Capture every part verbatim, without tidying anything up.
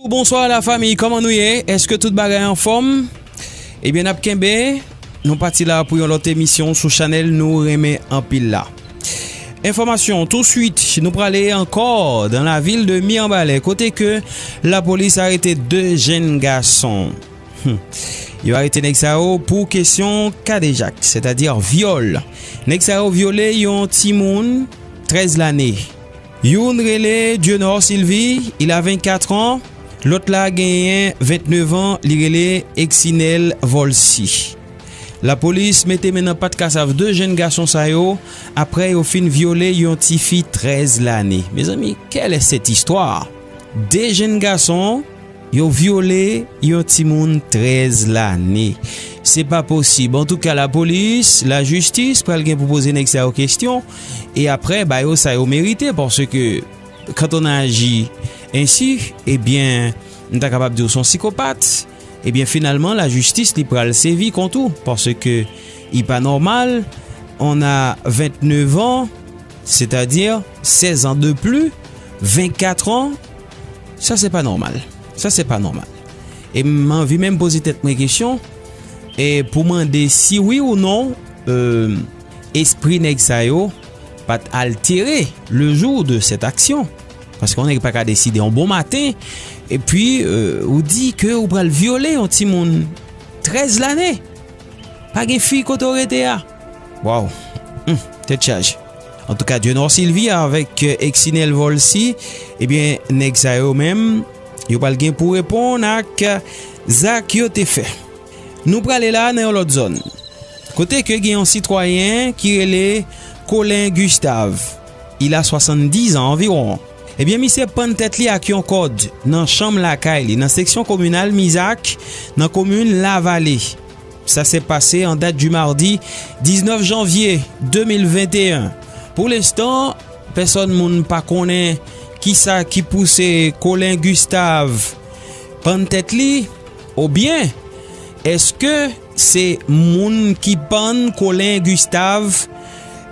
Bonswa la fami, kòman nou ye? Èske tout bagay anfòm? Ebyen, n ap kenbe. Nou pati la pou yon lòt emisyon sou chanèl nou renmen anpil la. Enfòmasyon, touswit, nou prale ankò dans la ville de Mirebalais, kote ke lapolis arete de jèn gason. Hmm. Yo arete nèg sa yo pou kesyon kadejak, sètadi vyòl. Nèg sa yo vyole yon timoun trèz lane. Youn rele Dieunor Sylvie, il a vingt-quatre ans. Lòt la genyen vennèf an, li rele Exinel Volcy. Lapolis mete men nan pat kasav de jèn gason sa yo, apre yo fin vyole yon tifi trèz lane. Mezanmi, quelle est cette histoire? De jèn gason, yo vyole yon timoun trèz lane. Se pa posib. Antouka, lapolis, lajistis pral gen pou poze nèg sa yo kesyon, e apre, ba yo sa yo merite, paske quand on agit ainsi, ebyen, m ta kapab di w se yon sikopat, ebyen, finalman, lajistis, li pral sevi kont ou, paske li pa nòmal, on a vennèf an, sètadi sèz an de plis, vennkat an, sa se pa nòmal. Sa se pa nòmal. E m anvi menm poze tèt mwen kesyon, e pou mande si wi ou non, e, espri nèg sa yo pa t altere le jour de cette action. Paske yon nèg pa ka deside yon bon maten, epi, e, ou di ke ou pral vyole yon timoun trèz lane. Pa gen fi kote w rete a. Waw. Hmm, tèt chaje. Antouka, Dieunor Sylvie avèk, e, Exinel Volcy, ebyen, nèg sa yo menm, yo pral gen pou reponn ak zak yo te fè. Nou prale la nan yon lòt zòn. Kote ke gen yon sitwayen ki rele Colin Gustave. Il a soixante-dix ans environ. Ebyen, misye pann tèt li ak yon kòd nan chanm lakay li, nan seksyon kominal Mizak, nan komin Lavale. Sa se pase an dat di madi diznèf janvye de mil venteyen. Pou lenstan, pèsòn moun pa konnen kisa ki pouse Colin Gustave pann tèt li, oubyen èske se moun ki pann Colin Gustave,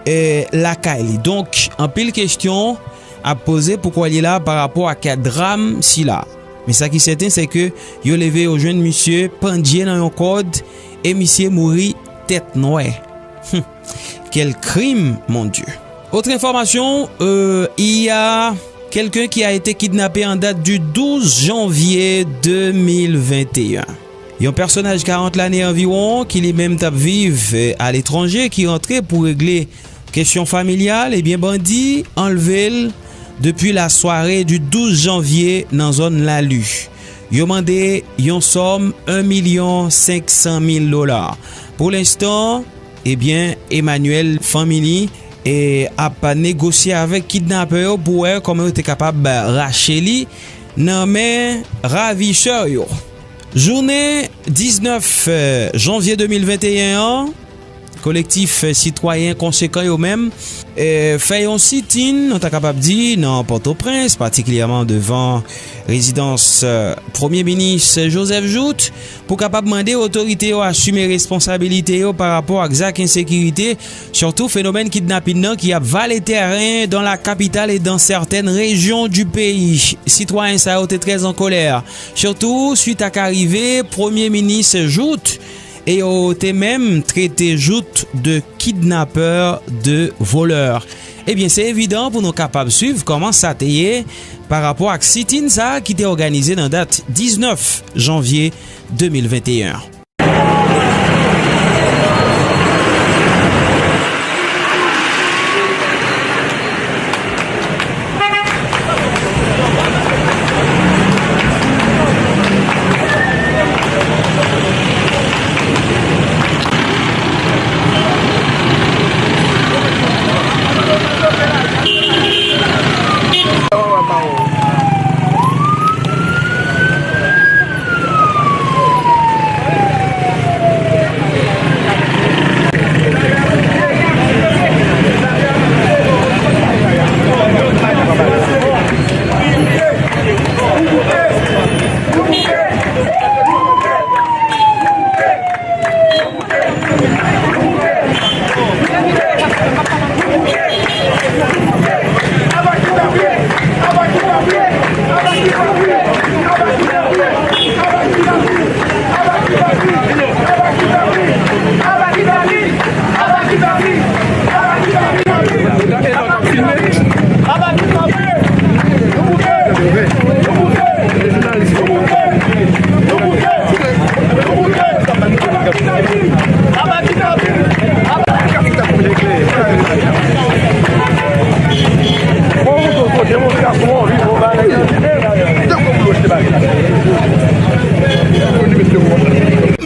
e, lakay li? Donk, anpil kesyon ap poze pou kwè li la pa rapò ak dram sila. Men sa ki sèten, se ke yo leve yo jwenn misye pandye nan yon kòd e misye mouri tèt nwè. Hum, quel crime, mon Dieu! Autre information, euh, il y a quelqu'un qui a été kidnappé en date du douze janvier deux mille vingt et un. Yon pèsonaj karant lane anviwon, ki li menm t ap viv, eh, aletranje, ki rantre pou regle kesyon familyal, ebyen, bandi anlve l depi lasware di douz janvye nan zòn Lali. Yo mande yon sòm en milyon senk san mil dola. Pou lenstan, ebyen, Emmanuel, fanmi li, e, ap negosye avèk kidnapè yo pou wè kòman yo te kapab rache li nan men ravisè yo. Jounen diznèf, eh, janvye de mil venteyen an, kolektif, eh, sitwayen konsekan yo menm, eh, fè yon sit-in, nou ta kapab di, nan Pòtoprens, patikilyèman devan rezidans, eh, Premye Minis Joseph Jouthe, pou kapab mande otorite yo asime responsabilite yo pa rapò ak zak ensekirite, sitou fenomèn kidnapin nan ki ap vale tèren dans la capitale et dans certaines régions du pays. Sitwayen sa yo te trè an kòlè, sitou swit ak arive Premye Minis Jouthe, e yo te menm trete Jouthe de kidnapè, de volè. Ebyen, se evidan pou nou kapab swiv kòman sa te ye pa rapò ak sit-in sa ki te òganize nan dat diznèf janvye de mil venteyen an.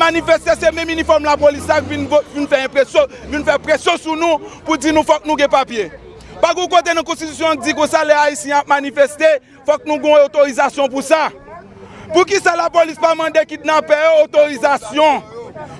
Manifeste, se menm inifòm lapolis la k vin vo- vin fè enpresyon, vin fè presyon sou nou pou di nou fòk nou gen papye. Pa gen yon kote nan konstitisyon an k di konsa lè Ayisyen ap manifeste, fòk nou gen yon otorizasyon pou sa. Poukisa lapolis pa mande kidnapè yo otorizasyon?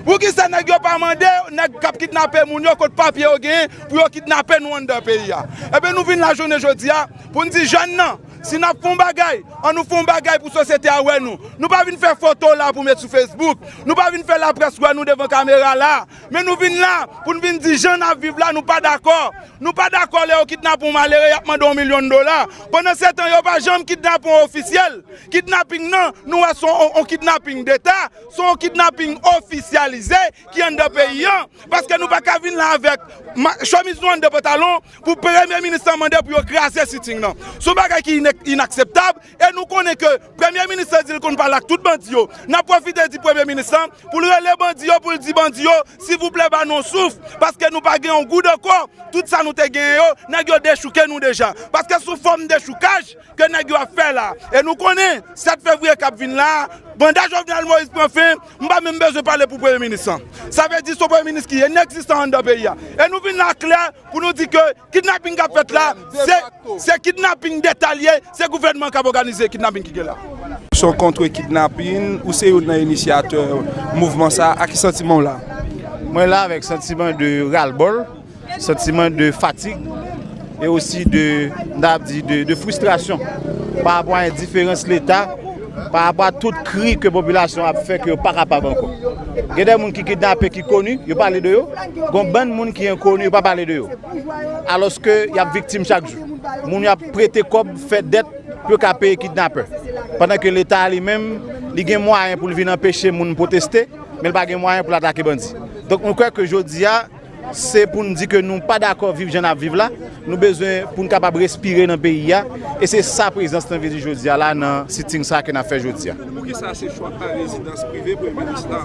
Poukisa nèg yo pa mande nèg k ap kidnape moun yo kot papye yo genyen pou yo kidnape nou anndan peyi a? Ebyen, nou vin la jounen jodi a pou n di jèn nan, si n ap fè yon bagay, ann nou fè yon bagay pou sosyete a wè nou. Nou pa vin fè foto la pou met sou Facebook. Nou pa vin fè laprès wè nou devan kamera la. Men nou vin la pou n vin di jan n ap viv la, nou pa dakò. Nou pa dakò lè yo kidnape yon malere, y ap mande yon milyon dola. Pandan se tan, yo pa janm kidnape yon ofisyèl. Kidnaping nan, nou wè se yon, yon kidnaping deta, se yon kidnaping ofisyalize ki anndan peyi an. Paske nou pa ka vin la avèk ma- chemiz nou anndan pantalon pou premye minis lan mande pou yo kraze sitting nan. Se yon bagay ki ine- inakseptab e nou konnen ke premye minis lan di l konn pale ak tout bandi yo. N ap pwofite di premye minis lan pou l rele bandi yo, pou l di bandi yo, silvouplè, ba nou yon souf, paske nou pa gen yon goud ankò. Tout sa nou te genyen yo, nèg yo dechouke nou deja. Paske se yon fòm dechoukaj ke nèg yo ap fè la. E nou konnen, sèt fevriye k ap vin la, manda Jovenel Moïse pran fen, m pa menm bezwen pale pou premye minis lan. Sa vle di se yon premye minis ki inegzistan anndan peyi a. E nou vin la klè pou nou di ke kidnaping k ap fèt la, se, se kidnaping deta l ye, se gouvènman k ap òganize kidnaping ki gen la. Aksyon kont kidnaping, ou se youn nan inisyatè mouvman sa, a ki santiman w la? Mwen la avèk santiman de ralbòl, santiman de fatig e osi de, n ap di, de, de fristrasyon pa rapò a endiferans Leta, pa rapò a tout kri ke popilasyon ap fè ke yo pa kapab ankò. Gen de moun ki kidnape ki koni, yo pale de yo. Gen bann moun ki enkoni, yo pa pale de yo. Alòske y ap viktim chak jou. Moun yo ap prete kòb, fè dèt pou yo ka peye kidnapè. Pandan ke Leta a li menm, li gen mwayen pou l vin anpeche moun pwoteste, men l pa gen mwayen pou l atake bandi. Donk, nou kwè ke jodi a, se pou n di ke nou pa dakò viv jan n ap viv la. Nou bezwen pou n kapab respire nan peyi a. E se sa prezans lan vle di jodi a la nan sitting sa ke n ap fè jodi a. Poukisa se chwa pa rezidans prive premye minis la?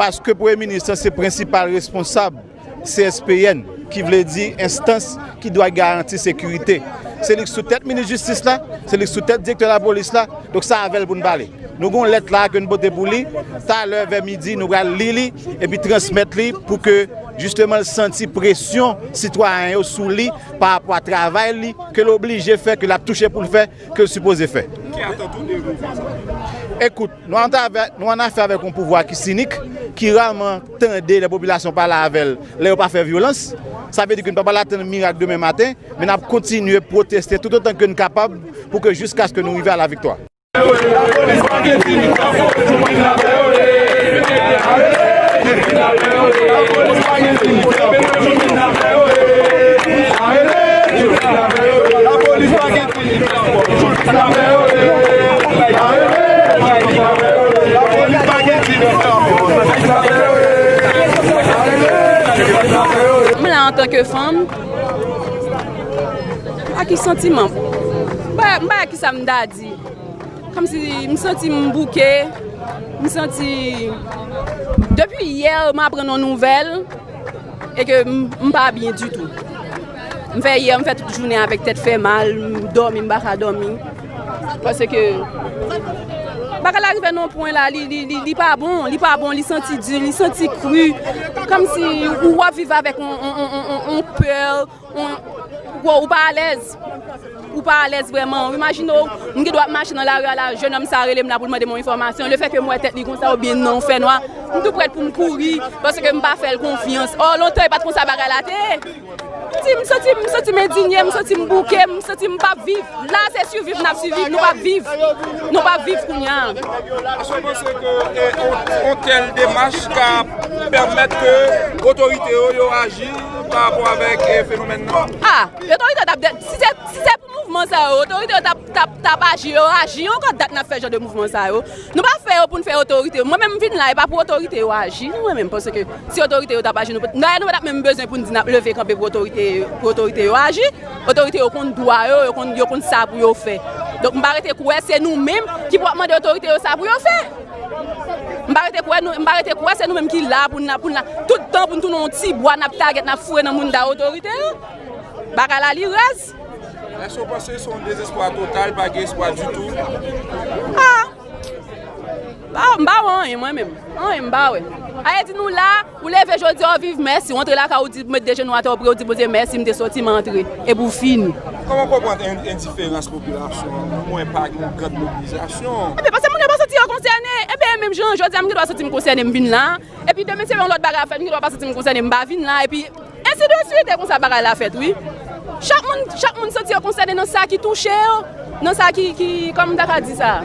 Paske premye minis lan se prensipal responsab C S P N, ki vle di enstans ki dwe garanti sekirite. Se li k sou tèt minis jistis la, se li k sou tèt direktè lapolis la, donk se avè l pou n pale. Nou gen yon lèt la ke n pote pou li, talè vè midi nou pral li li epi transmèt li pou ke jisteman l santi presyon sitwayen yo sou li pa rapò a travay li ke l oblije fè, ke l ap touche pou l fè, ke l sipoze fè. Ki atant ou de mouvman sa? Ekout, nou an afè, nou an afè avèk yon pouvwa ki sinik, ki raman tande lè popilasyon pale avè l, lè yo pa fè vyolans. Sa vle di ke n pa pral atann mirak demen maten, men n ap kontinye pwoteste toutotan ke n kapab pou ke jiskaske nou rive a la viktwa. Mwen la antanke fanm, a ki santiman? M pa, m pa ki sa m ta di. Kòmsi m santi m bouke, m santi, depi yè m aprann yon nouvèl e ke m, m pa byen ditou. M fè yè, m fè tout jounen avèk tèt fè mal, m dòmi, m pa ka dòmi. Paske bagay la rive nan yon pwen la, li, li, li, li pa bon, li pa bon, li santi di, li santi kri. Kòmsi ou ap viv avèk yon, yon, yon, yon, yon pè, yon, ou, ou pa alèz. Ou pa alèz vrèman. Ou imajine w, m gen dwa ap mache nan lari a la, jennonm sa rele m la pou l mande m yon enfòmasyon. Lefètke m wè tèt li konsa oubyen nan yon fènwa, m tou prèt pou m kouri, paske m pa fè l konfyans. Ò, lontan e pa t konsa bagay la te ye. M di, m santi, m santi m endinye, m santi m bouke, m santi m p ap viv. La, se siviv n ap siviv, nou p ap viv. Nou p ap viv kounye a. Èske w panse ke, e, on, on tèl demach ka pèmèt ke otorite yo, yo aji pa rapò avèk, e, fenomèn nan? A, otorite yo t ap de-, si se, si se pou mouvman sa yo, otorite yo t ap, t ap, t ap aji, yo aji, ankò dat n ap fè jan de mouvman sa yo. Nou pa fè yo pou n fè otorite yo. Mwen menm m vin la, e pa pou otorite yo aji, non, mwen menm, paske si otorite yo t ap aji, nou, dayè nou pa t ap menm bezwen pou n di n ap leve kanpe pou otorite, pou otorite yo aji. Otorite yo konn dwa yo, yo konn, yo konn sa pou yo fè. Donk, m pa rete kwè se nou menm ki pou ap mande otorite yo sa pou yo fè. M pa rete kwè nou, m pa rete kwè se nou menm ki la pou n la, pou n la. Tout tan pou n tounen yon ti bwa, n ap tagèt, n ap foure nan mounda otorite yo. Bagay la li rèz. Èske w panse se yon dezespwa total, pa gen espwa ditou? Ah! Ba, m pa wè anyen mwen menm. Anyen m pa wè. Aye di nou la, ou leve jodi a, ou viv mèsi, ou antre lakay ou di, ou met de jenou atè, ou priye, ou di Bondye mèsi, m te soti, m antre. Epi w fini. Kòman w konprann en-, endiferans popilasyon an, mwen pa gen yon grand mobilizasyon? Ebyen, paske moun yo pa santi yo konsène. Ebyen, menm jan, jodi a, m gen dwa santi m konsène, m vin la. Epi demen, se yon lòt bagay ap fèt, m gen dwa pa santi m konsène, m pa vin la. Epi, ensi de suite, e konsa bagay la fèt, wi. Chak moun, chak moun santi yo konsène nan sa ki touche yo, nan sa ki, ki, kòman m ta ka di sa?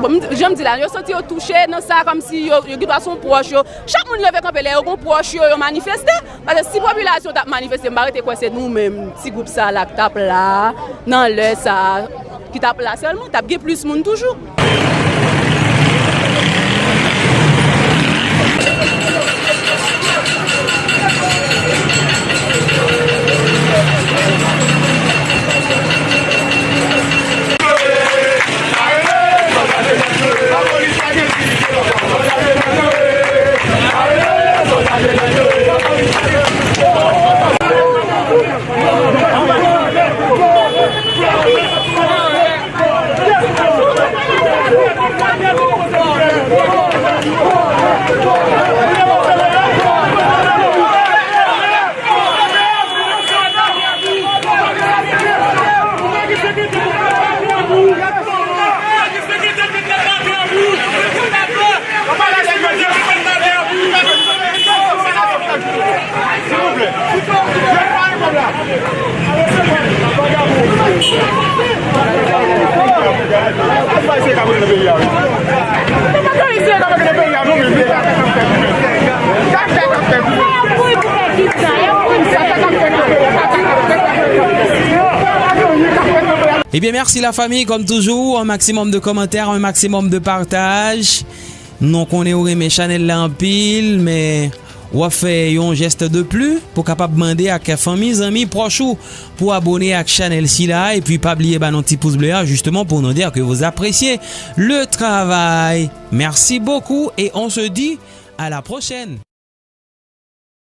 Bon, m, jan m di la, yo santi yo touche nan sa, kòmsi yo, yo gen dwa se yon pwòch yo. Chak moun leve kanpe lè yo gon pwòch yo, yo manifeste. Paske si popilasyon t ap manifeste, m pa rete kwè se nou menm, ti gwoup sa la, k t ap la, nan lè sa, ki t ap la sèlman, t ap gen plis moun toujou. Ebyen, mèsi la fami, kòm toujou, un maximum de commentaires, un maximum de partage. Nou konnen ou renmen chanèl la anpil, men w ap fè yon geste de plus pou kapab mande ak fanmi, zanmi, pwòch ou pou abone ak chanèl sila, epi pa bliye ba nou ti pouce bleu a, justement, pour nous dire que vous appréciez le travail. Merci beaucoup et on se dit à la prochaine.